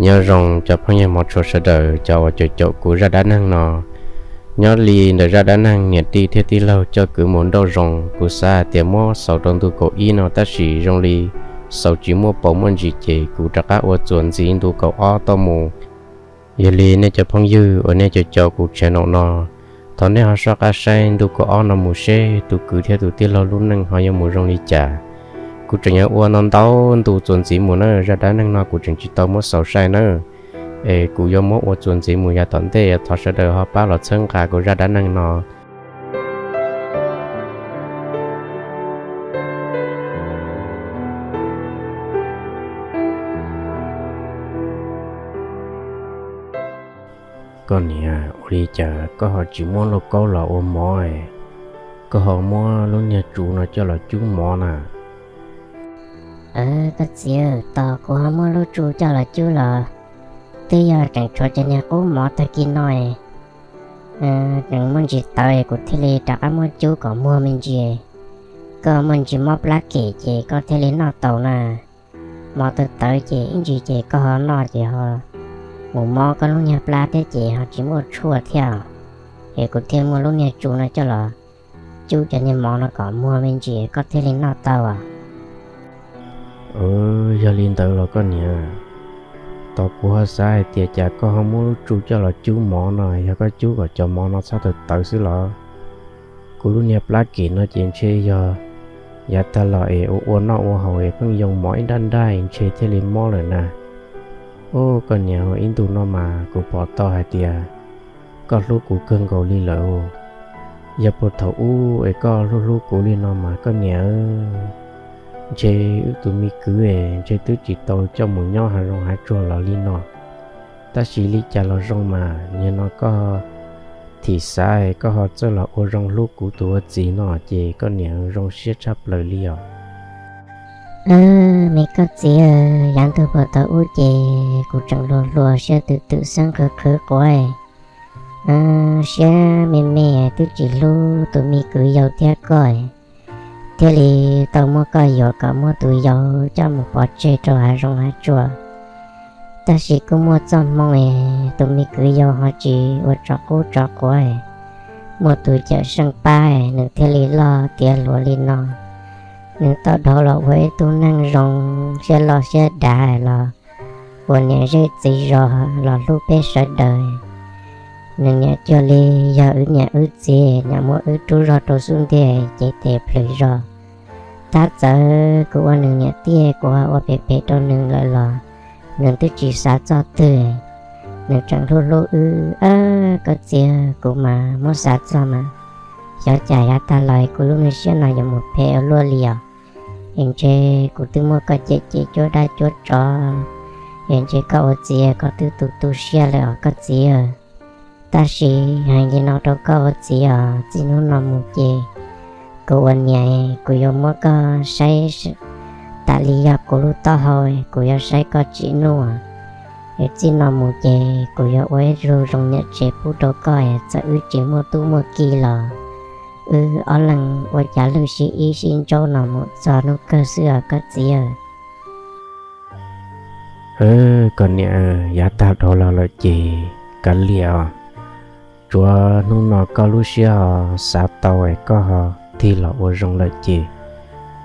Nyob zoo cov phooj ywg hmov tshua sawv daws, cov uas caum caum kuv zaj dab neeg no. Nyob li ntawm zaj dab neeg niam tij thiab tij laug coj kwv mus nrauj zoov, kuv xav hais tias muab xaus rau ntu kaum ib no tab sis zoo li xaus tsis muaj paus muaj ntsis ces kuv rov qab ua txuas ntxiv ntu kaum ob tuaj mus. Yog li nej cov phooj ywg uas nej caum caum kuv channel no, thov nej ho soj qab saib ntu kaum ob no mus seb tus kwv thiab tus tij laug lub neej ho yuav mus zoo li cas. Kuv tseem yuav ua no ntau ntu txuas ntxiv mus na, zaj dab neeg no kuv tseem tsis tau muab xaus saib nawb. Es kuv yuav muab ua txuas ntxiv mus yav tom ntej, thov sawv daws ho pab los txhawb nqa kuv zaj dab neeg no. Koj niam, ua li cas koj ho tsis muab lauj kaub los ua mov, koj ho muab lub niag tsu no coj los cub mov na? Koj txiv, tos kuv ho muab lub tsu coj los cub los twb yog tseem tshuav cov niag qub mov tag kis no, tseem muaj ntsis tawv kuv thiaj li rov qab muab cub kom muag me ntsis. Koj muaj ntsis mob plab kem ces koj thiaj li noj tau na. Mov tawv tawv ces ib ntsis ces koj ho noj ces ho mus mob koj lub niag plab thiab ces ho tsis muaj tshuaj thiab. Es kuv thiaj muab lub niag tsu no coj los cub cov niag mov no kom muag me ntsis koj thiaj li noj tau. Yog li ntawd los koj niam, tos kuv ho xav hais tias cas koj ho muab lub tsu coj los cub mov no, yog koj cub kom cov mov no txhob tawv tawv xwb los? Kuv lub niag plab kem no ces ntshe yog yav tag los es ua ua noj ua haus es pheej yoo mov ib nrab nrab ntshe thiaj li mob lawm na. Ub, koj niam, ib ntu no mas kuv pom tau hais tias koj hlub kuv kawg nkaus li lawm. Yog puag thaum ub es koj hlub hlub kuv li no mas koj niam, ntshe wb tus me kwv es ntshe twb tsis tau coj mus nyob hav zoov hav tsuag los li no. Tab sis li cas los zoo mas nim no koj thim xav koj ho txawj los ua zoo hlub kuv tus ua txiv no ces koj niam zoo siab tshaj plaws li os. Me koj txiv, yav ntuj puag thaum ub ces kuv tseem hluas hluas siab twm twm xeeb qhwv qhwv quav, siab me me twb tsis hlub tus me kwv yau thiab koj, thiaj li tau muab koj yuam kom muab tus yau coj mus pov tseg rau hav zoov hav tsuag. Tab sis kuj muaj txoj hmoo es tus me kwv yau ho tsis ua tsov qub tsov quav, muaj tus cawm seej pab nws thiaj li loj tiav hluas li no. Nws tau dhau los ua ib tug neeg zoo siab loj siab dav los ua niam zej txiv zos los hlub peb sawv daws. Nws niam cuag li yog wb niam wb txiv, niam muab wb rub zog rau xub ntiag cev tes plhws zog. Tab txawm kuv ua nws niam tij kuv ho ua phem phem rau nws lawm los nws twb tsis xav txog twg. Nws tseem hlub hlub wb. Koj txiv, kuv mas muab xav txog mas xyov cas yav tag los kuv lub me siab no yuav mus phem ua luaj li os. Es ntshe kuv twb muab koj cem cem cuab dab cuab tsov, es ntshe koj ua txiv koj twb tu tu siab lawm os koj txiv. Tab sis hais li no rau koj ua txiv os, txij hnub no mus ces kuv ua niam kuv yuav muab koj saib tas li yog kuv lub taub hau, kuv yuav saib koj tsim nuj. Es txij no mus ces kuv yuav ua ib lub zoo niam tsev pub rau koj, txawm wb tsis muaj tub muaj ki los wb ob leeg ua cav lwj sib ib sib ntsaub no mus txog hnub kawg xwb os koj txiv. Koj niam, yav tag dhau los lawm ces kav liam os. Tsuav hnub no koj lub siab ho xav tau es koj ho tig los ua zoo lawm ces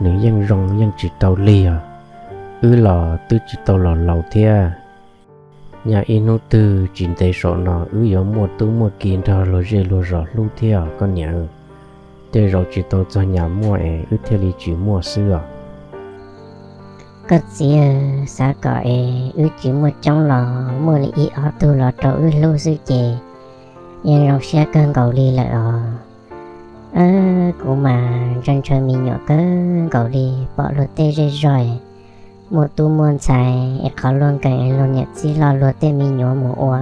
nws yeej zoo yeej tsis tau lig os. Wb los twb tsis tau los laus thiab. Nyaj ib hnub twg tsis ntev saum no wb yuav muaj tub muaj ki nrog luag zej luag zos hlub thiab os koj niam. Tej zaum tsis tau txog nyam muaj es wb thiaj li tsis muaj xwb os. Koj txiv, xav kom es wb tsis muaj coob los muaj li ib ob tug los rau wb hlub xwb ces yeej zoo siab kawg nkaus li lawm os. Kuv mas ntshaw ntshaw me nyuam kawg nkaus li, pom luag tej zej zog muaj tub muaj ntxhais es qhov luag nkees es luag niam txib los luag tej me nyuam mus ua.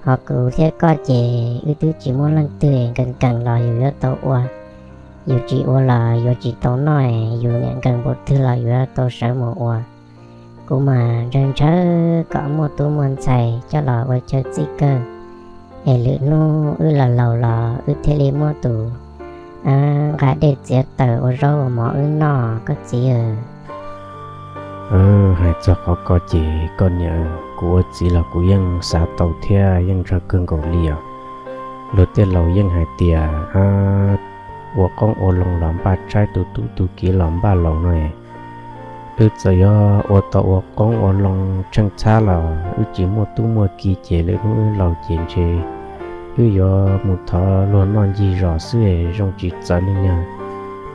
Ho kuv thiab koj ces wb twb tsis muaj leej twg, nkees nkees los yus yuav tau ua, yus tsis ua los yuav tsis tau noj, yus niam nkees npaum twg los yuav tau sawv mus ua. Kuv mas ntshaw ntshaw kom muaj tub muaj ntxhais coj los ua chaw txij kawg, es lwm hnub wb los laus los wb thiaj li muaj tus nqa dej txiav taws ua zaub ua mov wb noj koj txiv. Hais txog qhov ko ces koj niam, kuv ua txiv los kuv yeej xav tau thiab yeej ntshaw kawg nkaus li os. Luag tej laus yeej hais tias, ua qoob ua loo los npaj tshaib, tu tub tu kiv los npaj laus no. Wb txawm yog ua tau ua qoob ua loo tsheej txhab los wb tsis muaj tub muaj ki ces lwm hnub wb laus ces ntshe wb yuav mus thov luag noj ncig zos xwb, zoo tsis txawv li niag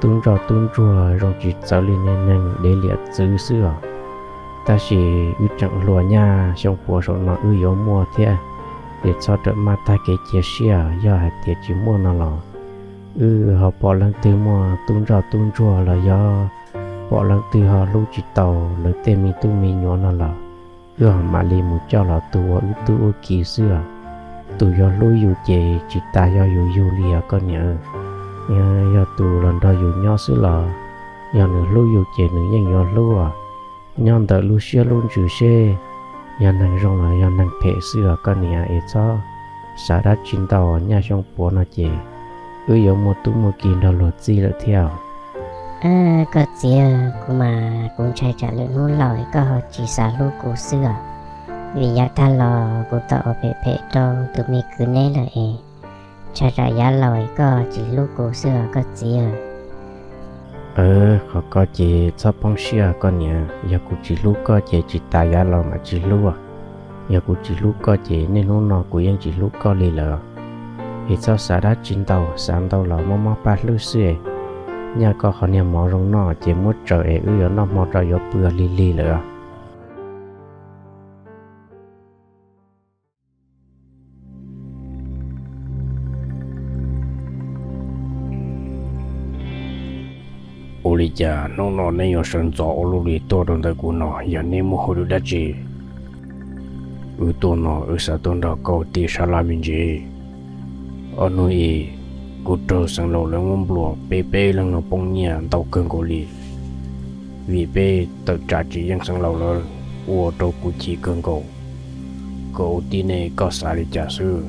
tub ntsoj tub ntsuag, zoo tsis txawv li niag neeg dev liam txwv xwb os. Tab sis wb tseem hluas nyaj, xyoo puav saum no wb yuav muaj thiab, es txhob rawm maj tag kev cia siab. Yog hais tias tsis muaj no los wb ho pom leej twg muaj tub ntsoj tub ntsuag los yog pom leej twg ho hlub tsis tau lawv tej me tub me nyuam no los wb ho mam li mus coj los tu ua wb tub ua ki xwb os. Tus yog hlub yus ces tsis tas yog yus yug li os koj niam. Yog tus los nrog yus nyob xwb los yog nws hlub yus ces nws yeej yuav hlub os. Nyob ntawm lub siab lub ntsws seb yog neeg zoo los yog neeg phem xwb os koj niam, es txhob xav dab tsi ntau. Nyaj xyoo puav no ces wb yuav muaj tub muaj ki nrog luag txij lawm thiab. Koj txiv, kuv mas kuv ntshai tsam lwm hnub laus koj ho tsis xav hlub kuv xwb os. Vim yav tag los kuv tau ua phem phem rau tus me kwv neb lawm es ntshai tsam yav laus koj tsis hlub kuv xwb os koj txiv. Qhov ko ces txhob poob siab koj niam, yog kuv tsis hlub koj ces tsis tas yav laus mam tsis hlub. Yog kuv tsis hlub koj ces niaj hnub no kuv yeej tsis hlub koj li lawm. Es txhob xav dab tsi ntau, xav ntau los mob mob paj hlwb xwb. Nyaj koj qhov niag mov zoo noj ces muab tsaws es wb yuav noj hmo rau yuav pw lig lig lawm. Ua li cas hnub no neb yuav sawv ntxov ua luaj li tuaj rau ntawm kuv no, yog neb muaj hauj lwm dab tsi? Wb tuaj no wb xav tuaj nrog koj ua tij sab laj me ntsis. Ob hnub ib, kuv raug xeev laus lawv muab nplua, peb peb leeg no poob nyiaj ntau kawg nkaus li. Vim peb tawm tsam tsis yeej xeev laus lawv, ua rau kuv chim kawg nkaus. Koj ua tij ne koj xav li cas xwb?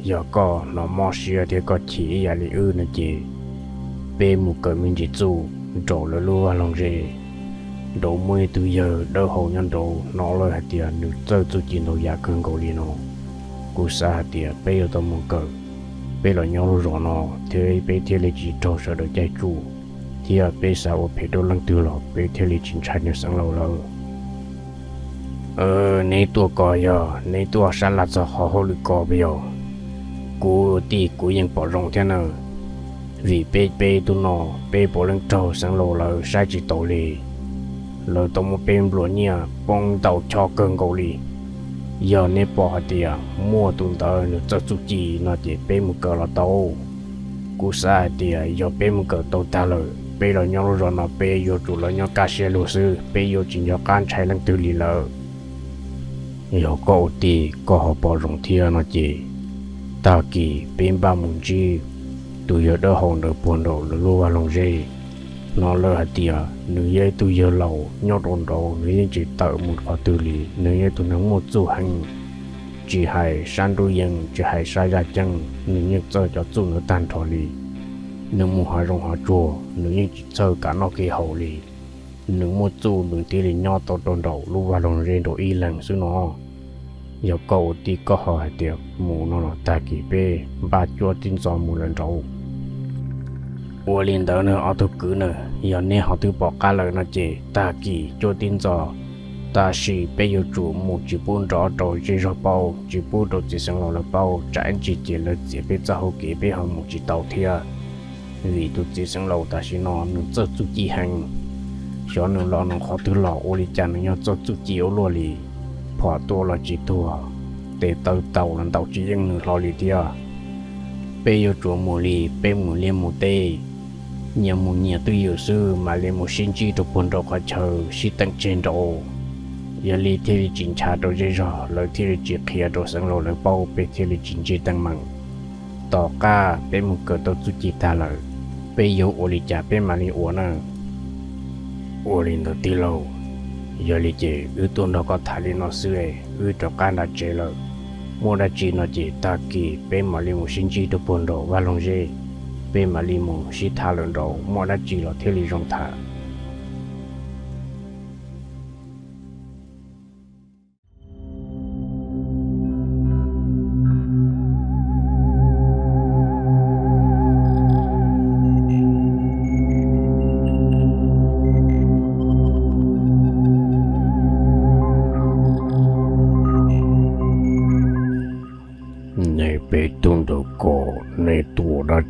Yog koj hnov mob siab thiab koj chim ib yam li wb no ces peb mus kawm me ntsis txuj nraum lawv lub vaj loog zeb. Nraud muaj ib tug yawg dawb hau nyob nraud, hnov lawv hais tias nws txawj txuj ci ntau yam kawg nkaus li no. Kuv xav hais tias peb yuav tau mus kawm, peb los nyob lub zos no thiab peb thiaj li tsis raug sawv daws caij tsuj, thiab peb xav ua phem rau leej twg los peb thiaj li tsis ntshai nws xeev laus lawm. Neb tuaj ko yog neb tuaj sab laj txog qhov hauj lwm ko puas yog? Kuv tij kuv yeej pom zoo thiab na, vim peb peb tus no peb puav leej raug xeev laus lawv saib tsis taus li. Lawv tau muab peb nplua nyiaj poob ntau chob kawg nkaus li. Yog neb pom hais tias muaj tus ntawd nws txawj txuj ci no ces peb mus kawm los tau. Kuv xav hais tias yog peb mus kawm tau tag lawm, peb los nyob lub zos no peb yuav tsum los nyob kaj siab lug xwb, peb yuav tsis nco qab ntshai leej twg li lawm. Yog koj ua tij koj ho pom zoo thiab no ces tag kis peb npaj mus ntsib tus yawg dawb hau ntawd puag nraum lawv lub vaj loog zeb. Hnov lawv hais tias nws yog ib tug yawg laus nyob rau nraud, nws yeej tsis tawm mus qhov twg li, nws yog ib tug neeg muaj txuj heev. Tsis hais sab nruab yees tsis hais sab yaj ceeb nws yeej txawj cov txuj ntawd tag nrho li. Nws mus hav zoov hav tsuag nws yeej tsis txhawj kam noj kev haus li. Nws muaj txuj nws thiaj li nyob tau rau nraum lub vaj loog zeb nraud ib leeg xwb no. Yog koj ua tij koj ho hais tias mus no los tag kis peb npaj cuab tib ntxo mus lawm nraud. Ua li ntawd na ob tug kwv na, yog neb ho twb pom qab lawm no ces tag kis cuab tib ntxo. Tab sis peb yuav tsum mus tsis pub nrov rau zej zog paub, tsis pub rau txiv xeev laus lawv paub, tsam ib ntsis ces lawv txiav peb txoj hau kev peb ho mus tsis tau thiab. Vim tus txiv xeev laus tam sim no nws txawj txuj ci heev. Xyov nws los nws qhov twg los ua li cas nws yuav txawj txuj ci ua luaj li. Phom tuaj los tsis tuag, tes taw tau los ntaus tsis yeej nws hlo li thiab. Peb yuav tsum mus li, peb mus liaj mus teb, nyias mus nyias twj ywm xwb, mam li mus sib ntsib rau puag nraum qhov chaw sib teem tseg nraud. Yog li thiaj li tsis ncha rau zej zog, lawv thiaj li tsis qhia rau xeev laus lawv paub, peb thiaj li tsis ntsib teeb meem. Tom qab peb mus kawm tau txuj ci tag lawm, peb yuav ua li cas peb mam li ua na. Ua li ntawd tij laug, yog li ces wb tuaj nrog koj tham li no xwb, wb rov qab nram tsev lawm. Muaj dab tsi no ces tag kis peb mam li mus sib ntsib rau puag nraum vaj loog zeb, peb mam li mus sib tham lawm nraud, muaj dab tsi los thiaj li zoo tham.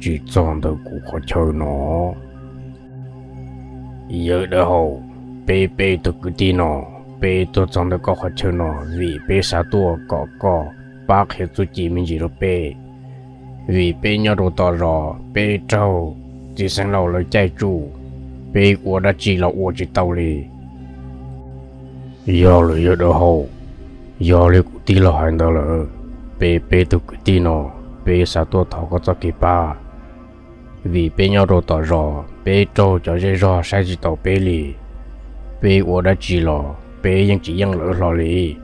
tsis txog ntawm kuv qhov chaw no. Yawg Dawb Haus, peb peb tug kwv tij no, peb tuaj txog ntawm koj qhov chaw no vim peb xav tuaj kom koj pab qhia txuj ci me ntsis rau peb. Vim peb nyob rau tom zos peb raug txiv xeev laus lawv caij tsuj, peb ua dab tsi los ua tsis tau li. Yog lawm Yawg Dawb Haus, yog li kuv tij laug hais ntawd lawm, peb peb tug kwv tij no, peb xav tuaj thov koj txoj kev pab. Vim peb nyob rau tom zos peb raug cov zej zog saib tsis taus peb li, peb ua dab tsi los peb yeej tsis yeej lawv hlo li,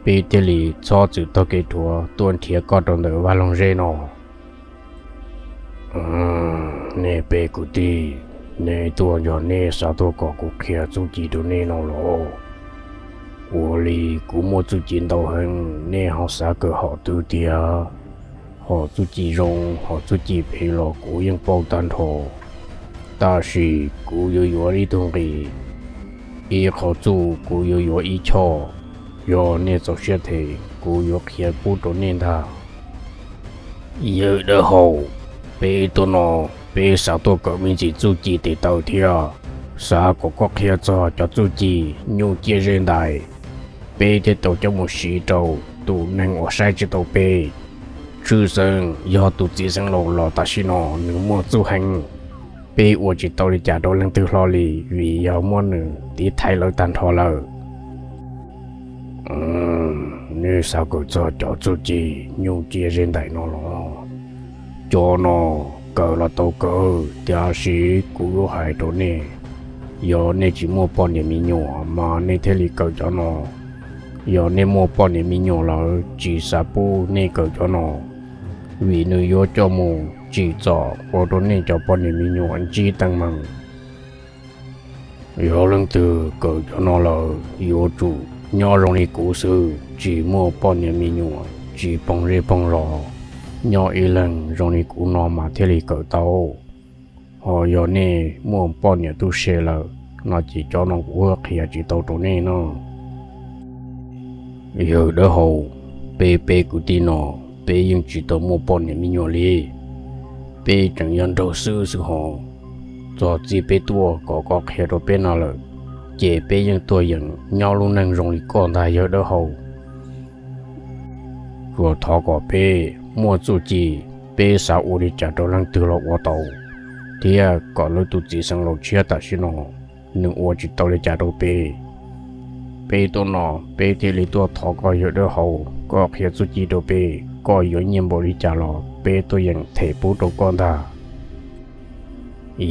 peb thiaj li txhob txwm taug kev rhuav tuaj nrhiav koj rau ntawm vaj loog zeb no. Nej peb kwv tij, nej tuaj yog nej xav tuaj kom kuv qhia txuj ci rau nej no los? Ua li kuv muaj txuj ci ntau heev, nej ho xav kawm hom twg tiag? Hom txuj ci zoo hom txuj ci phem los kuv yeej paub tag nrho, tab sis kuv yuav yuav ib tug nqi, ib qhov txuj kuv yuav yuav ib choj, yog nej txaus siab them kuv yuav qhia pub rau nej ntag. Yawg Dawb Haus, peb tuaj no, peb xav tuaj kawm me ntsis txuj ci tes taw thiab, xav kom koj qhia txog cov txuj ci nyuj ciab zeb ntais, peb thiaj tau coj mus siv rau tus neeg uas saib tsis taus peb. Tshwj xeeb yog tus txiv xeev laus los tam sim no nws muaj txuj heev, peb ua tsis tau li cas rau leej twg hlo li vim yog muab nws tiv thaiv lawv tag nrho lawm. Nej xav kawm txog cov txuj ci nyuj ciab zeb ntais no los? Cov no kawm los tau kawm, tiam sis kuv yuav hais rau nej, yog nej tsis muaj poj niam me nyuam mas nej thiaj li kawm cov no. Yog nej muaj poj niam me nyuam lawm tsis xav pub nej kawm cov no, vim nws yuav coj mus tsim txom ua rau nej cov poj niam me nyuam ntsib teeb meem. Yog leej twg kawm cov no lawm yuav tsum nyob zoo li kuv xwb, tsis muaj poj niam me nyuam, tsis poob zej poob zos, nyob ib leeg zoo li kuv no mas thiaj li kawm tau. Ho yog nej muaj poj niam tub se lawm no ces cov no kuv qhia tsis tau rau nej no. Yawg Dawb Haus, peb peb kwv tij no, peb yeej tsis tau muaj poj niam me nyuam li. Peb tseem yog nraug xwb xwb hos. Txog txij peb tuaj kom koj qhia rau peb no lawm, ces peb yeej tuaj yeem nyob lub neej zoo li koj ntag Yawg Dawb Haus. Tsuas thov kom peb muaj txuj ci, peb xav ua li cas rau leej twg los ua tau, thiab kom lawv tus txiv xeev laus tshiab tam sim no nws ua tsis tau li cas rau peb. Peb tuaj no peb thiaj li tuaj thov koj Yawg Dawb Haus, koj qhia txuj ci rau peb, koj yuav nyiaj npaum li cas los peb tuaj yeem them pub rau koj ntag.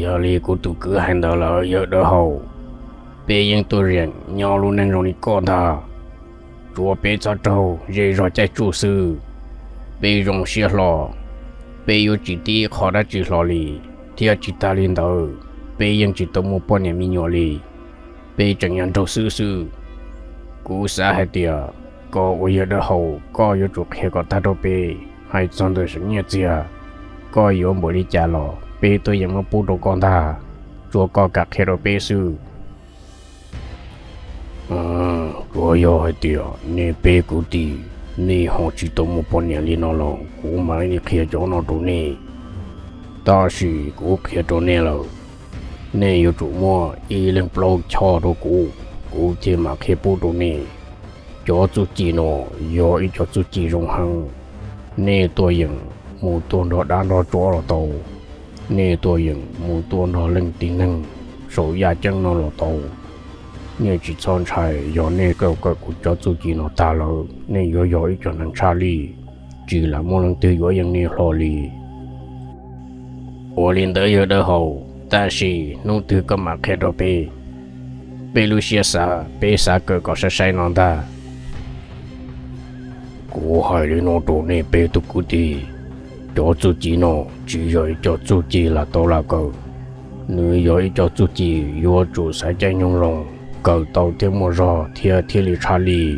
Yog li kuv tus kwv hais ntawd lawm Yawg Dawb Haus, peb yeej tuaj yeem nyob lub neej zoo li koj ntag. Tsuav peb txhob raug zej zog caij tsuj xwb, peb zoo siab hlo, peb yuav tsis tib qho dab tsi hlo li, thiab tsis tag li ntawd, peb yeej tsis tau muaj poj niam me nyuam li, peb tseem yog nraug xwb xwb. Kuv xav hais tias koj ua Yawg Dawb Haus koj yuav tsum qhia kom tag rau peb, hais txog ntawm seem nyiaj txiag, koj yuav npaum li cas los peb tuaj yeem muab pub rau koj ntag, tsuav koj kam qhia rau peb xwb. Tsuav yog hais tias nej peb kwv tij, nej ho tsis tau muaj poj niam li no los kuv mam li qhia cov no rau nej. Tab sis kuv qhia rau nej lawm, nej yuav tsum muab ib leeg plaub choj rau kuv, kuv thiaj mam qhia pub rau nej. Cov txuj ci no yog ib co txuj ci zoo heev, nej tuaj yeem mus tua nrog dab nrog tsov los tau, nej tuaj yeem mus tua nrog leej tib neeg saum yaj ceeb no los tau. Nej tsis txhob ntshai, yog nej kawm kawm kuv cov txuj ci no tag lawm nej yuav yog ib co neeg tshaj lij, tsis lam muaj leej twg yuav yeej nej hlo li. Ua li ntawd Yawg Dawb Haus, tab sis hnub twg koj mam qhia rau peb, peb lub siab xav peb xav kawm kom sai sai no ntag. Kuv hais li no rau nej peb tug kwv tij, cov txuj ci no tsis yog ib co txuj ci lam tau lam kawm, nws yog ib co txuj ci yuav tsum xaiv caij nyoog zoo, kawm tau thiaj muaj zog thiab thiaj li tshaj lij.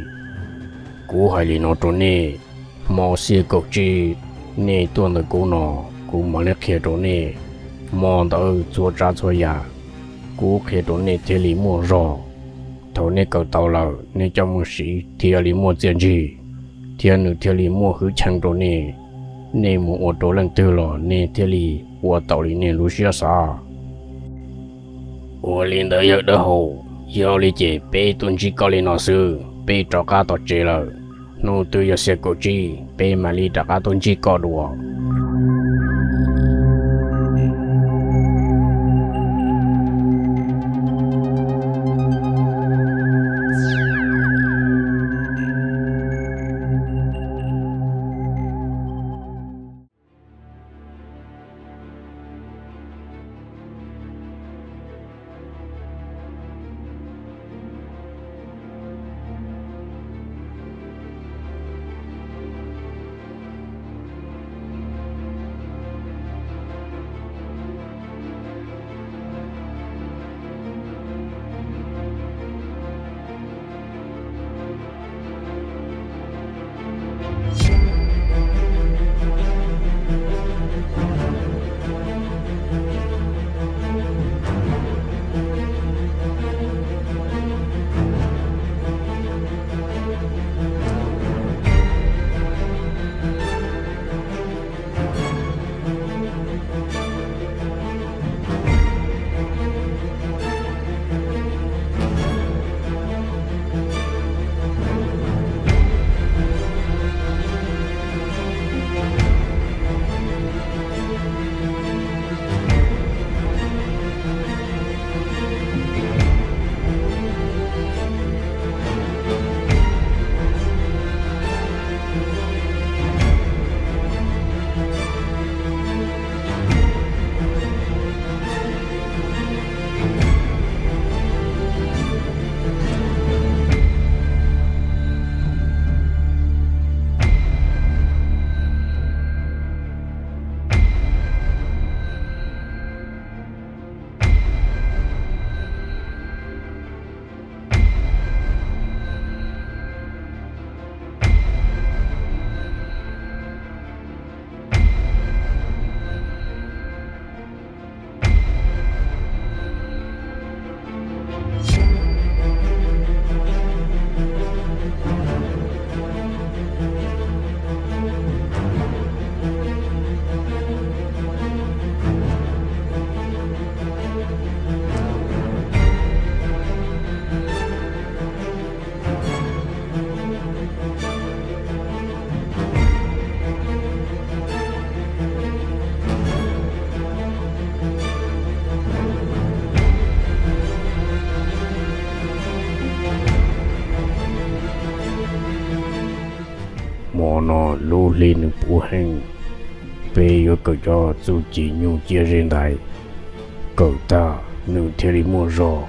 Kuv hais li no rau nej, hmo xiab kaum tsib nej tuaj ntawm kuv no, kuv mam li qhia rau nej, hmo ntawd txhua tsav txhua yam kuv qhia rau nej thiaj li muaj zog. Thaum nej kawm tau lawm nej coj mus siv thiaj li muaj txiaj ntsig, thiab nws thiaj li muaj hwj chim rau nej. Nej mus ua rau leej twg los nej thiaj li ua tau li nej lub siab xav. Ua li ntawd yawg Dawb Hau, yog li ces peb tuaj ntsib koj li no xwb, peb rov qab tom tsev lawm. Hnub twb yog xiab kaum tsib, peb mam li rov qab tuaj ntsib koj dua. Hmo no lub hli nws puv heev, peb yuav kawm cov txuj ci nyuj ciab zeb ntais, kawm tag nws thiaj li muaj zog.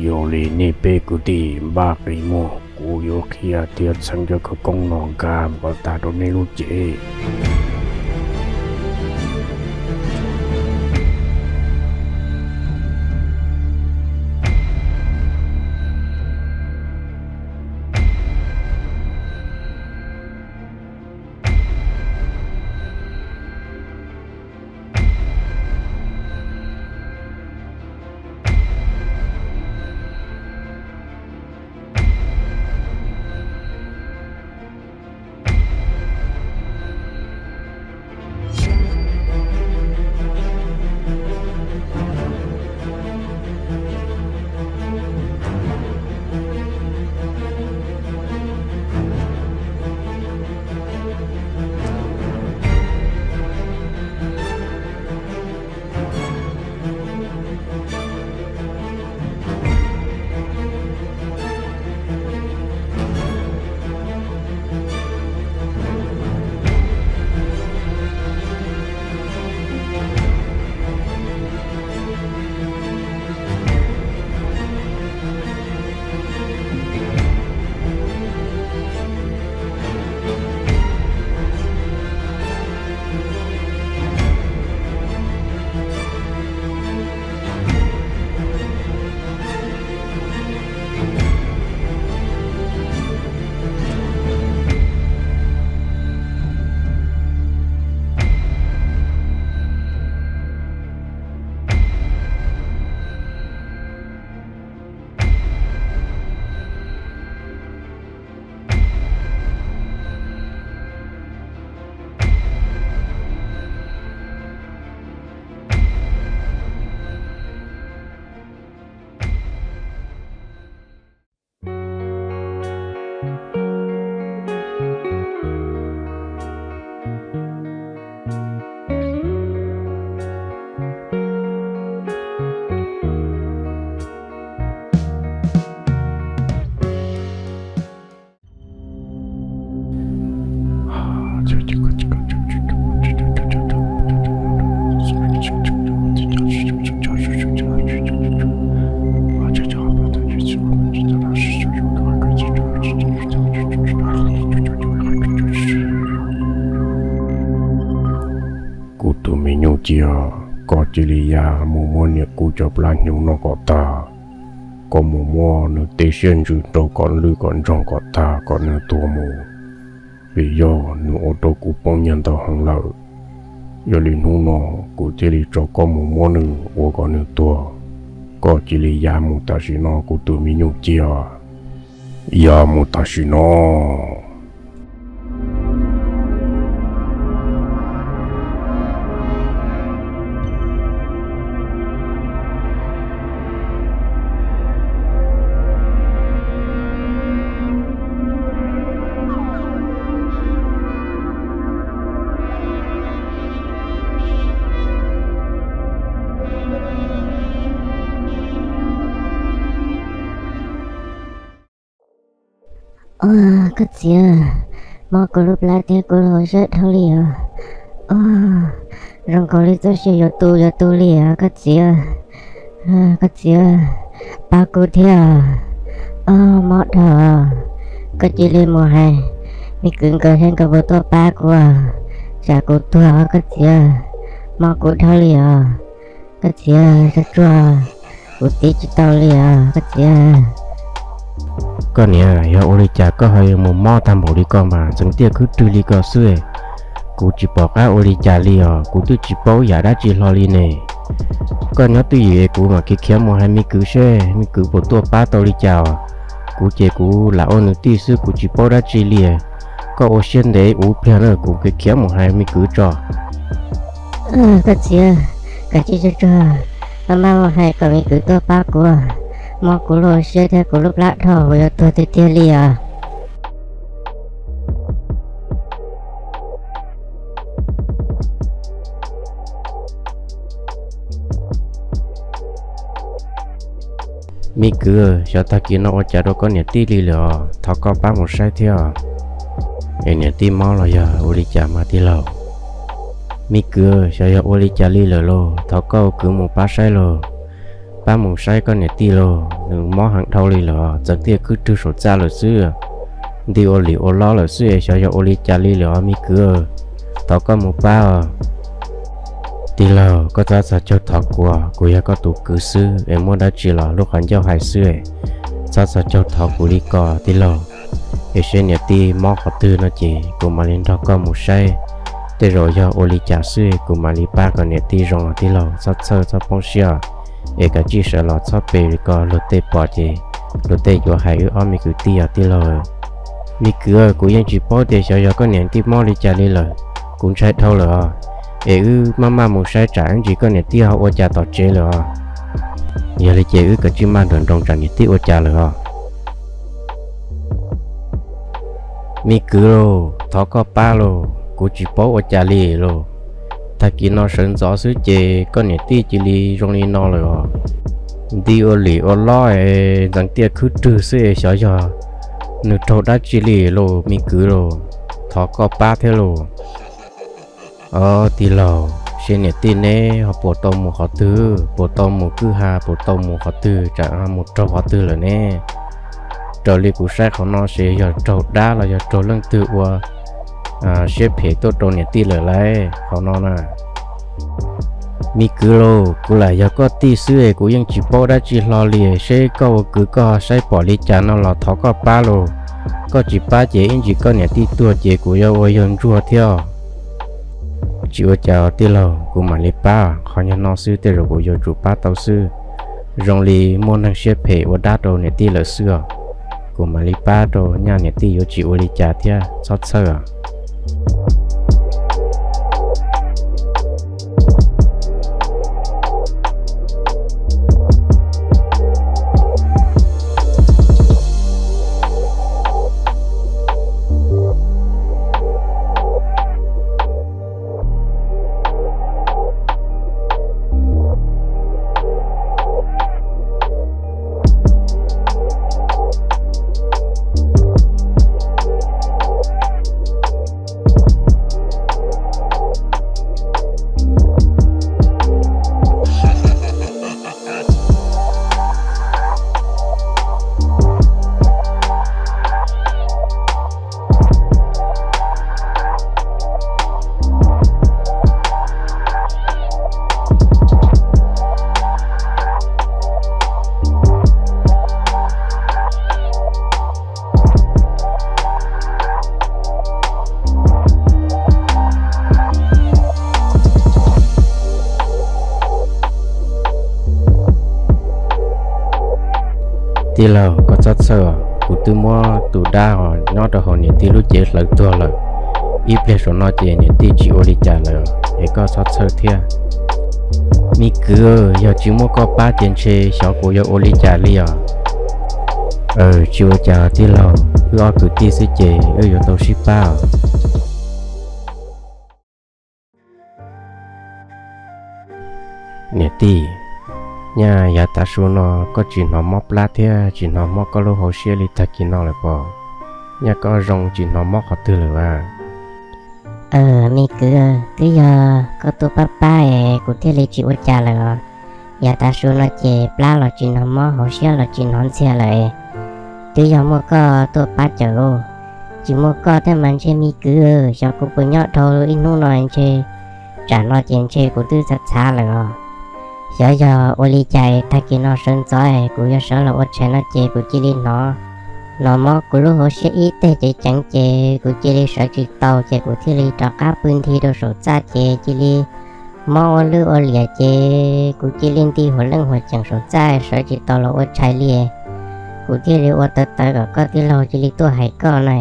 Yog li nej peb kwv tij npaj qi muag, kuv yuav qhia thiab txheeb cov khawv koob no nkag kom tag rau nej lub cev. Koj cia li ya mus muab niam kuv cov plab hnyuv no kom tag. Koj mus muab nws tej siab ntsws rau kom lwj kom ntsoog kom tag kom nws tuag mus, vim yog nws ua rau kuv poob nyiaj ntau heev lawm. Yog li hnub no kuv thiaj li tso koj mus muab nws ua kom nws tuag. Koj cia li ya mus tam sim no kuv tus me nyuj ciaj, ya mus tam sim no. Ua, koj txiv, mob kuv lub plab thiab kuv lub hauv siab dhau li os. Ua, zoo nkaus li txoj sia yuav tu yuav tu li os koj txiv. Koj txiv, pab kuv thiab. Ua, mob dhau. Koj cia li mus hais me kwv nkawd seb nkawd puas tuaj pab kuv, tsam kuv tuag os koj txiv. Mob kuv dhau li os. Koj txiv, tsuag tsuag, kuv tib tsis tau li os koj txiv. Koj niam, yog ua li cas koj ho yuav mus mob tag npaum li ko mas ntxeev tiaj khwb rwg li ko xwb? Kuv tsis pom qab ua li cas li os, kuv twb tsis paub yam dab tsi hlo li ne. Koj nyob twj ywm es kuv mam khiav khiav mus hais me kwv seb me kwv puas tuaj pab tau li cas os. Kuv ces kuv lam ua nws tij xwb kuv tsis paub dab tsi li. Koj ua siab ntev ua pliag na, kuv khiav khiav mus hais me kwv tso. Koj txiv, kav tsij tsuag tsuag, maj maj mus hais kom me kwv tuaj pab kuv. Mob kuv lub hauv siab thiab kuv lub plab dhau, kuv yuav tuag tiag tiag li os. Me kwv, xyov tag kis no ua cas rau koj niam tij li lawm os, thov koj pab mus saib thiab. Es niam tij mob los yog ua li cas mas tij laug? Me kwv, xyov yog ua li cas li lawm lauj, thov koj ua kwv mus pab saib lauj. Pab mus saib koj niam tij lauj, nws mob heev dhau li lawm os, ntxeev tiaj khwb rwg saum txaj lawm xwb. Nti ua lim ua lob lawm xwb es xyov yog ua li cas li lawm os me kwv. Thov koj mus pab os. Tij laug, koj txhob txhos caug thov kuv, kuv yog koj tus kwv xwb es muaj dab tsi los lub qhov ncauj hais xwb. Txhob txhos caug thov kuv li ko tij laug. Es seb niam tij mob qhov twg no ces kuv mam li nrog koj mus saib. Tej zaum yog ua li cas xwb kuv mam li pab kom niam tij zoo os tij laug, txhob txhawj txhob poob siab. Es kav tsij sawv los txhob pe li ko, luag tej pom ces luag tej yuav hais wb ob me kwv tij os tij laug. Me kwv, kuv yeej tsis paub tias xyov yog koj niam tij mob li cas li lawm, kuv ntshai dhau lawm os. Es wb maj maj mus saib tsam ib ntsis koj niam tij ho ua cas tom tsev lawm os. Yog li ces wb kav tsij maj nroos nroos tsam niam tij ua cas lawm os. Me kwv lauj, thov koj pab lauj, kuv tsis paub ua cas li lauj. Tag kis no sawv ntxov xwb ces koj niam tij cia li zoo li no lawm os. Nti ua lim ua lob es ntxeev tiaj khwb rwg xwb es xyov yog nws raug dab tsi li lauj me kwv lauj. Thov koj pab thiab lauj. Os tij laug, seb niam tij neb ho puas tau mus qhov twg, puas tau mus kwj ha, puas tau mus qhov twg, tsam ho mus raug qhov twg lawm ne? Raws li kuv saib qhov no ces yog raug dab los yog raug leej twg ua siab phem tuaj rau niam tij lawm lauj qhov no na. Me kwv lauj, kuv lam yog koj tij xwb es kuv yeej tsis paub dab tsi hlo li, seb koj ua kwv koj saib pom li cas no los thov koj pab lauj. Koj tsis pab ces ib ntsis koj niam tij tuag ces kuv yuav ua yawg ntsuag thiab. Tsis ua cas tij laug, kuv mam li pab, qhov nyob no xwb tej zaum kuv yuav tsum pab tau xwb. Zoo li muaj neeg siab phem ua dab rau niam tij lawm xwb os. Kuv mam li pab rau, nyaj niam tij yuav tsis ua li cas thiab, txhob txhawj os. Tij laug, koj txhob txhawj os, kuv twb muab tus dab uas nyob rau hauv niam tij lub cev hlawv tuag lawm. Ib pliag saum no ces niam tij tsis ua li cas lawm es koj txhob txhawj thiab. Me kwv, yog tsis muaj koj pab ces ntshe xyov kuv yuav ua li cas li os. Tsis ua cas tij laug, wb ob kwv tij xwb ces wb yuav tau sib pab os. Niam tij, nyaj yav tav su no koj tsis hnov mob plab thiab tsis hnov mob koj lub hauv siab li tag kis no lawm pob? Nyaj koj zoo tsis hnov mob qhov twg lawm as? Me kwv, twb yog koj tuaj pab pab es kuv thiaj li tsis ua cas lawm os. Yav tav su no ces plab los tsis hnov mob, hauv siab los tsis hnov ntxhias lawm. Twb yog muaj koj tuaj pab cawm. Tsis muaj koj thiab mas ntshe me kwv, xyov kuv puas nyob dhau ib hnub no ntshe, tsam no ces ntshe kuv twb txhav txhav lawm os. Xyov yog ua li cas tag kis no sawv ntxov kuv yuav sawv los ua tshais no ces kuv cia li hnov, hnov mob kuv lub hauv siab ib teg ceev ceev ces kuv cia li sawv tsis tau ces kuv thiaj li rov qab pw nthi rau saum txaj ces cia li mob ua lwj ua liam ces kuv cia li nti huam leej huam ceem saum txaj sawv tsis tau los ua tshais li. Kuv thiaj li ua tawv tawv kom koj tij laug cia li tuaj hais koj na,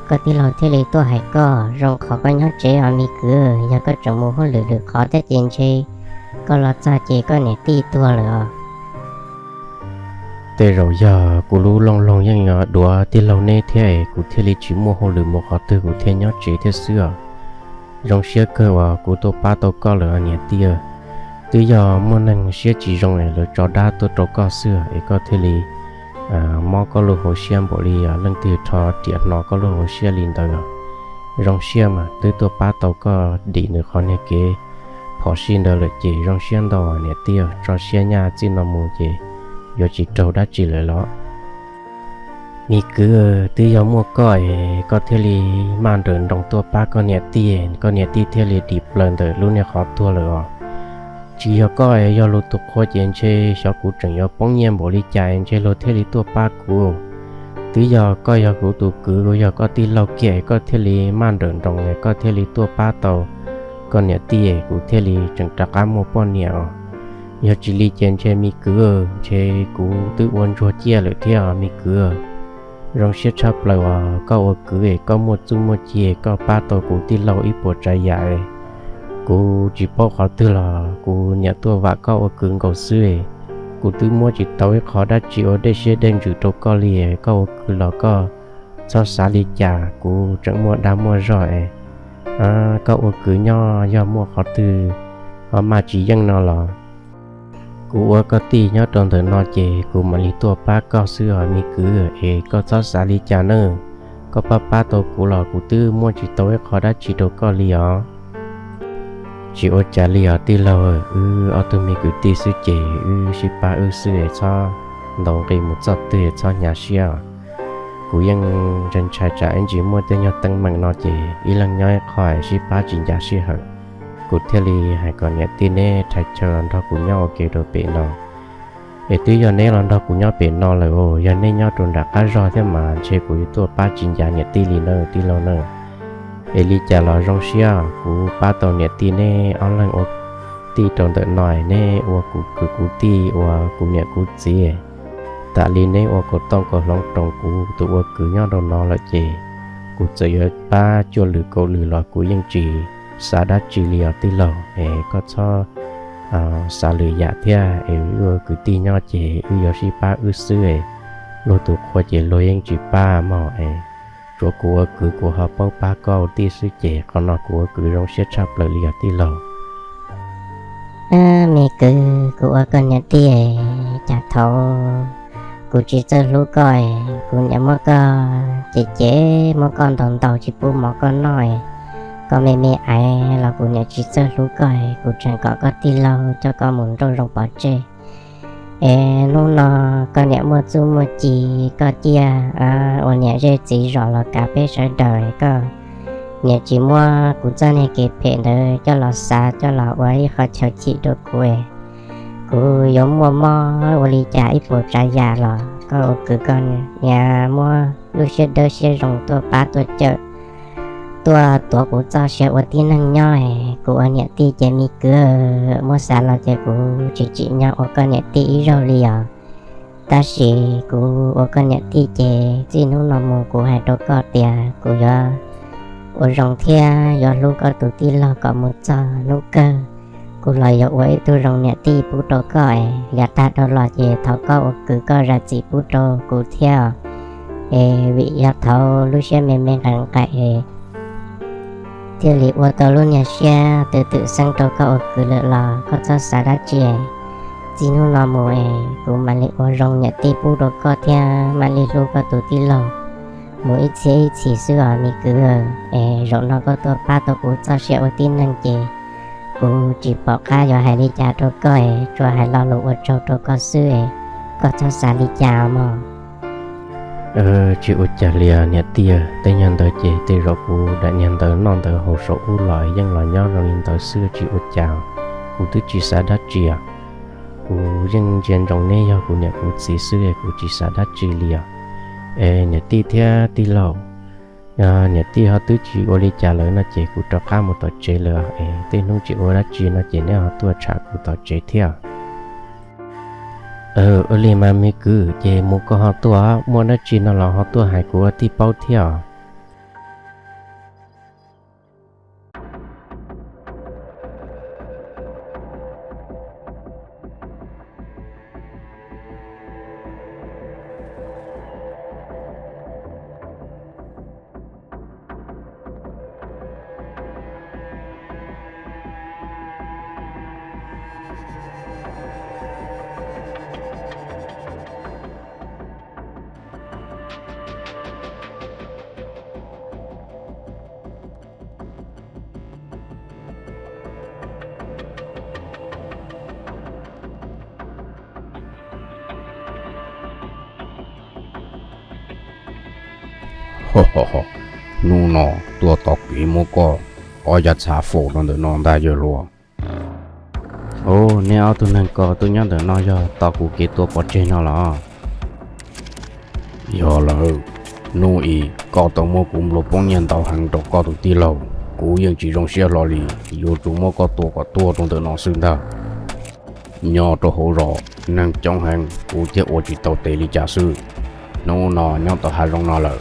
koj tij laug thiaj li tuaj hais koj. Zoo qhov koj nyob tsev os me kwv, yog koj tseem mus hauj lwm lwm qhov thiab ces ntshe koj los txog ces koj niam tij tuag lawm os. Tej zaum yog kuv lub looj loog yeej duav tij laug neb thiab es kuv thiaj li tsis muaj hauj lwm mus qhov twg kuv thiaj nyob tsev thiab xwb os. Zoo siab kawg uas kuv tuaj pab tau koj lawm niam tij. Twb yog muaj neeg siab tsis zoo es lawv tso dab tuaj rau koj xwb es koj thiaj li mob koj lub hauv siab npaum li leej twg rho riam hno koj lub hauv siab li ntawd os. Zoo siab mas twb tuaj pab tau koj dim nws qhov niag kev phom sij ntawd lawm ces zoo siab ntau niam tij. Tso siab nyaj txij no mus ces yuav tsis raug dab tsi lawm los. Me kwv, twb yog muaj koj es koj thiaj li maj nrawm nroos tuaj pab koj niam tij, koj niam tij thiaj li dim plaws ntawm lub niag qhov tuag lawm os. Tsis yog koj es yog luag tus qhua ces ntshe xyov kuv tseem yuav poob nyiaj npaum li cas ntshe luag thiaj li tuaj pab kuv. Twb yog koj yog kuv tus kwv, kuv yog koj tij laug kiag es koj thiaj li maj nrawm nroos es koj thiaj li tuaj pab tau koj niam tij, kuv thiaj li tseem rov qab muaj poj niam os. Yog tsis li ces ntshe me kwv, ntshe kuv twb ua ntsuag ciaj lawm thiab os me kwv. Zoo siab tshaj plaws uas koj ua kwv es koj muaj txuj muaj ci, koj pab tau kuv tij laug ib puas tsav yam. Kuv tsis paub qhov twg los kuv niam tuaj vam koj ua kwv nkaus xwb. Kuv twb muab tsis tau ib qho dab tsi ua dej siab dej ntsws rau koj li, koj ua kwv los koj txhob xav li cas, kuv tseem muaj dag muaj zog es. Koj ua kwv nyob yog muaj qhov twg ho maj tsis yeej no los kuv ua koj tij nyob rau ntawm no ces kuv mam li tuaj pab koj xwb os me kwv, es koj txhob xav li cas nawb. Koj pab pab tau kuv los kuv twb muab tsis tau ib qho dab tsi rau koj li os. Tsis ua cas li os tij laug, wb ob tug me kwv tij xwb ces wb sib pab wb xwb es txhob ntaus nqi mus txoj twg, txhob hnyav siab. Kuv yeej ntshai ntshai tsam ib ntsis muaj tej nyuag teeb meem no ces ib leeg nyob ib qho es sib pab tsis ncav sij hawm. Kuv thiaj li hais kom niam tij neb rhais chaw los nrog kuv nyob ua ke rau pem no. Es twb yog neb los nrog kuv nyob pem no lawm os, yog neb nyob rau nram qab zog thiab mas ntshe kuv yuav tuaj pab tsis ncav niam tij li nawb tij laug nawb. Es li cas los zoo siab kuv pab tau niam tij neb ob leeg ua tij rau ntawm no, neb ua kuv kwv kuv tij, ua kuv niam kuv txiv. Tam li neb ua kaus tooj kaus hloov roos kuv tus ua kwv nyob rau no lawm ces kuv txawm yuav pab cuaj lwm kaum lwm los kuv yeej tsis xav dab tsi li os tij laug. Es koj txhob xav lwm yam thiab, es wb ua kwv tij nyob ces wb yuav sib pab wb xwb. Luag tus qhua ces luag yeej tsis pab mog. Tsuav kuv ua kwv kuv ho paub pab koj ua tij xwb ces qhov no kuv ua kwv zoo siab tshaj plaws li os tij laug. Me kwv, kuv ua koj niam tij, cas thaum kuv tsis txawj hlub koj, kuv niam muab koj cem cem, muab koj ntaus ntaus tsis pub mov koj noj, koj me me aiv los kuv niam tsis txawj hlub koj, kuv tseem kom koj tij laug coj koj mus nrauj zoo pov tseg. Es hnub no koj niam muaj txuj muaj ci, koj ciaj ua niam zej txiv zos los kav peb sawv daws, koj niam tsis muab kuv txoj niag kev phem ntawd coj los xav coj los ua ib qho chaw chim rau kuv. Kuv yuav muaj mob ua li cas ib puas tsav yam los koj ua kwv koj niam muab lub siab dawb siab zoo tuaj pab tuaj cawm, tuaj tuav kuv txoj sia ua tib neeg nyob. Kuv ua niam tij ces me kwv, muab xav los ces kuv tsis tsim nyog ua koj niam tij ib zaug li os. Tab sis kuv ua koj niam tij ces txij hnub no mus kuv hais rau koj tias kuv yuav ua zoo thiab yuav hlub koj tus tij laug kom mus txog hnub kawg. Kuv los yuav ua ib tug zoo niam tij pub rau koj es yav tag dhau los ces thov koj ua kwv koj zam txim pub rau kuv thiab. Es vim yog thaum lub siab me me nqaim nqaim es thiaj li ua tau lub niag siab twm twm xeeb rau koj ua kwv lawm los koj txhob xav dab tsi. Txij hnub no mus es kuv mam li ua zoo niam tij pub rau koj thiab mam li hlub koj tus tij laug mus ib txhiab ib txhis xwb os me kwv. Es zaum no koj tuaj pab tau kuv txoj sia ua tib neeg ces kuv tsis pom qab yuav hais li cas rau koj es tsuas hais lo lus ua tsaug rau koj xwb es koj txhob xav li cas mog. Tsis ua cas li niam tij, tej nyuag ntawd ces tej zaum kuv daim niag ntawd noj ntawd haus saum ub los yeej los nyob zoo li ntawd xwb tsis ua cas. Kuv twb tsis xav dab tsi, kuv yeej ntsia ntsoov neb yog kuv niam kuv txiv xwb kuv tsis xav dab tsi li os. Es niam tij thiab tij laug, niam tij ho twb tsis ua li cas lawm no ces kuv rov qab mus tom tsev lawm es tej hnub tsis ua dab tsi no ces neb ho tuaj tsham kuv tom tsev thiab. Ua li mas me kwv, ces mus koj ho tuaj, muaj dab tsi no los ho tuaj hais kuv ua tij paub thiab os. Hnub no tuaj tos kev muab koj ob yav txha faus rau ntawm no ntag yawg hluas. Ub, neb ob tug neeg ko tuaj nyob ntawm no yog tos kuv kev tua pov tseg no los? Yog lawm, hnub i koj tau muab kuv nplua poob nyiaj ntau heev rau koj tus tij laug, kuv yeej tsis zoo siab hlo li, yuav tsum muab koj tua kom tuag rau ntawm no xwb ntag. Nyob rau hauv zos neeg coob heev kuv thiaj ua tsis tau tes li cas xwb. Hnub no nyob tom hav zoov no lawm,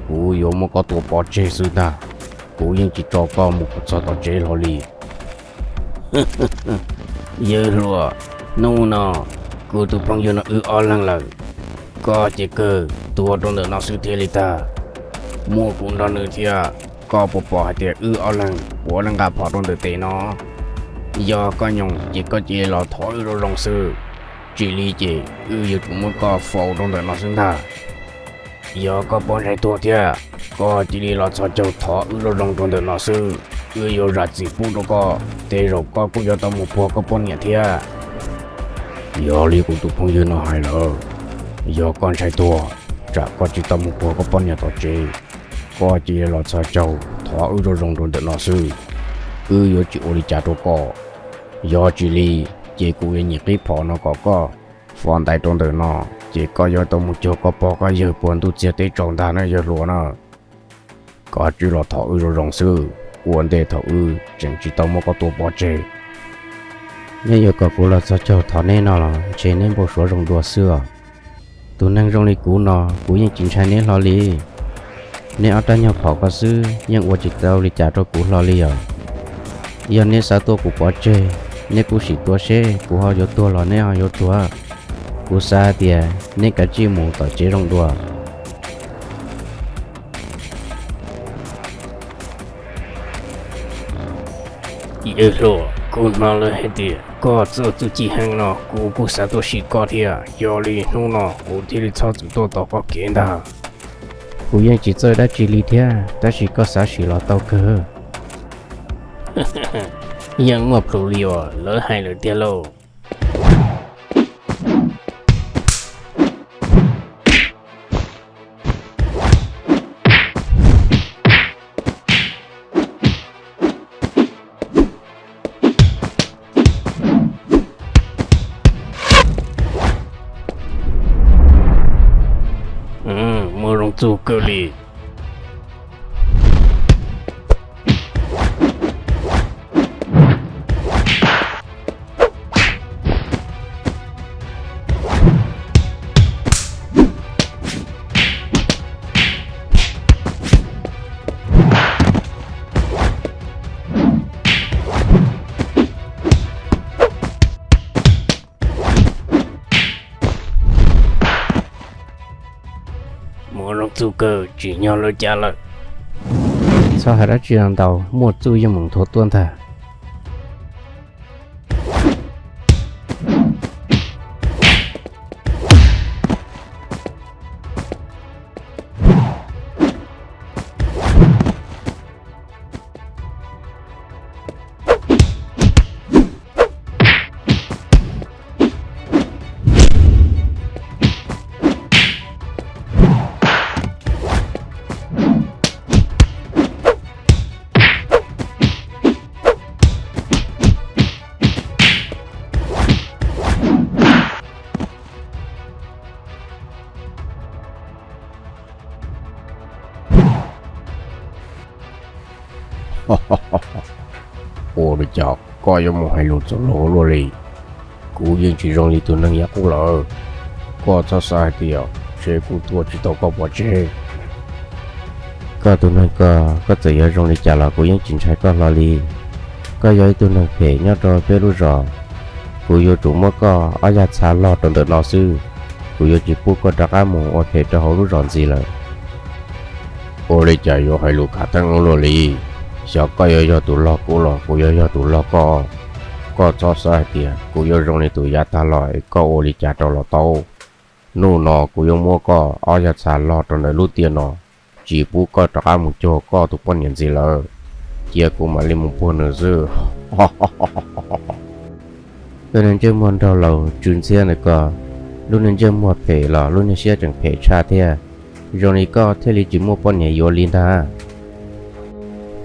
kuv yuav muab koj tua pov tseg xwb ntag. Kuv yeej tsis tso koj mus kom txog tom tsev hlo li. Yawg hluas, hnub no kuv tus phooj ywg no wb ob leeg lawm, koj ces kawg tuag rau ntawm no xwb thiaj li tag. Muaj kuv nrog nws thiab, koj puas pom hais tias wb ob leeg puav leej nqa phom rau ntawm tes no? Yog koj nyoos ces koj cia li los thov wb zoo zoo xwb, tsis li ces wb yuav tsum muab koj faus rau ntawm no xwb ntag. Yog koj pom ntshai tuag thiab, koj cia li los txhos caug thov wb zoo zoo rau ntawm no xwb, wb yuav zam txim pub rau koj, tej zaum koj kuj yuav tau mus puag koj poj niam thiab. Yog li kuv tus phooj ywg no hais lawm, yog koj ntshai tuag, tsam koj tsis tau mus puag koj poj niam tom tsev, koj cia li los txhos caug thov wb zoo zoo rau ntawm no xwb, wb yuav tsis ua li cas rau koj. Yog tsis li, ces kuv yuav nyem qib phom no kom koj faus ntais rau ntawm no, ces koj yuav tau mus cuag koj pog koj yawg puag ntuj txiag teb tsaus ntag na yawg hluas na. Koj cia li los thov wb zoo zoo xwb, ua ntej thaum wb tseem tsis tau muab koj tua pov tseg. Neb yuav kom kuv los txhos caug thov neb no los ntshe neb npau suav zoo dua xwb os. Tus neeg zoo li kuv no kuv yeej tsis ntshai neb hlo li. Neb ob rab nyuag phom ko xwb yeej ua tsis tau li cas rau kuv hlo li os. Yog neb xav tua kuv pov tseg, neb kuj sim tua seb kuv ho yuav tuag los neb ho yuav tuag. Kuv xav tias neb kav tsij mus tom tsev zoo dua. Yawg hluas, kuv hnov lawv hais tias koj txawj txuj ci heev no, kuv kuj xav tuaj sim koj thiab, yog li hnub no kuv thiaj li txhob txwm tuaj tos koj kev ntag. Kuv yeej tsis txawj dab tsi li thiab, tab sis koj xav sim los tau kawg. Yeej muaj plhus li uas lawv hais lawm tiag lauj. Muaj zoo txug kawg li. Muaj zoo txuj kawg, tsim nyog lawv cav lawm. Txhob hais dab tsi ntau, muaj txuj yeej meem nthuav tuaj ntag. Ua li cas koj yuav mus hais lus txaus luag ua luaj li? Kuv yeej tsis zoo li tus neeg yav qub lawm. Koj txhob xav hais tias seb kuv tua tsis tau koj pov tseg. Koj tus neeg ko, koj txawm yuav zoo li cas los kuv yeej tsis ntshai koj hlo li. Koj yog ib tug neeg phem nyob rau peb lub zos. Kuv yuav tsum muab koj ob yag txha log rau ntawm no xwb. Kuv yuav tsis pub koj rov qab mus ua phem rau hauv lub zos ntxiv lawm. Ua li cas yuav hais lus khav theeb ua luaj li? Xyov koj yuav yog tus log kuv los kuv yuav yog tus log koj. Koj txhob xav hais tias kuv yuav zoo li tus yav tag los es koj ua li cas rau los tau. Hnub no kuv yuav muab koj ob yag txha log rau ntawm lub tiaj no, tsis pub koj rov qab mus cuag koj tus poj niam ntxiv lawm. Cia kuv mam li mus puag nws xwb. Koj niag ntsej muag nraug laus tsw ntxhiab ntawm ko, lub niag ntsej muag phem los lub niag siab tseem phem tshaj thiab. Zoo li koj thiaj li tsis muaj poj niam yuav li ntag.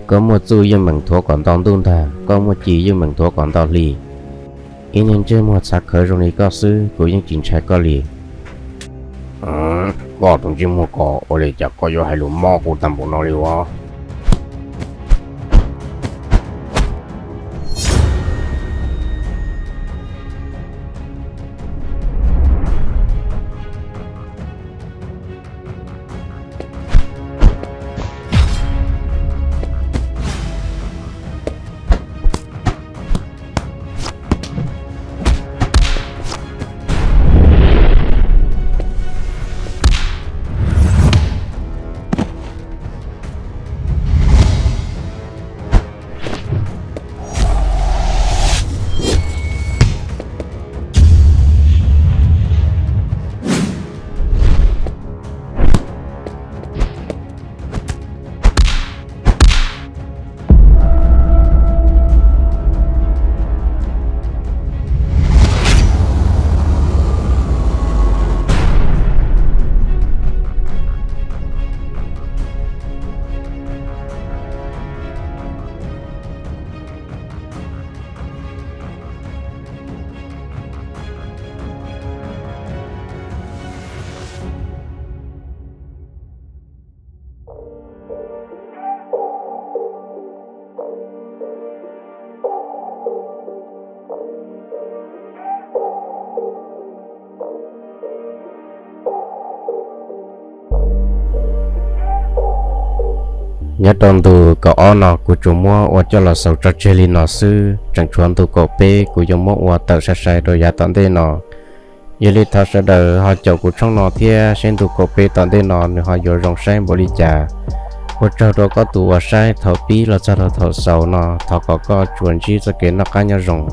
Koj muaj txuj yeej meem nthuav kom nto ntuj ntag, koj muaj ci yeej meem nthuav kom nto hli. Ib niag ntsej muag txhav khawv zoo li koj xwb kuv yeej tsis ntshai koj li. Koj tus ntsej muag ko, ua li cas koj yuav hais lus mob kuv tag npaum no li ua? Nyob rau ntu kaum ob no kuv tsuas muab ua coj los xaus tso tseg li no xwb, tseem tshuav ntu kaum peb kuv yuav muab ua tawm sai sai rau yav tom ntej no. Yog li thov sawv daws ho caum kuv tshooj no thiab seb ntu kaum peb tom ntej no nws ho yuav zoo saib npaum li cas. Ua tsaug rau koj tus uas saib thaum pib los txog rau thaum xaus no, thov kom koj tsuas ntsib txoj kev noj qab nyob zoo.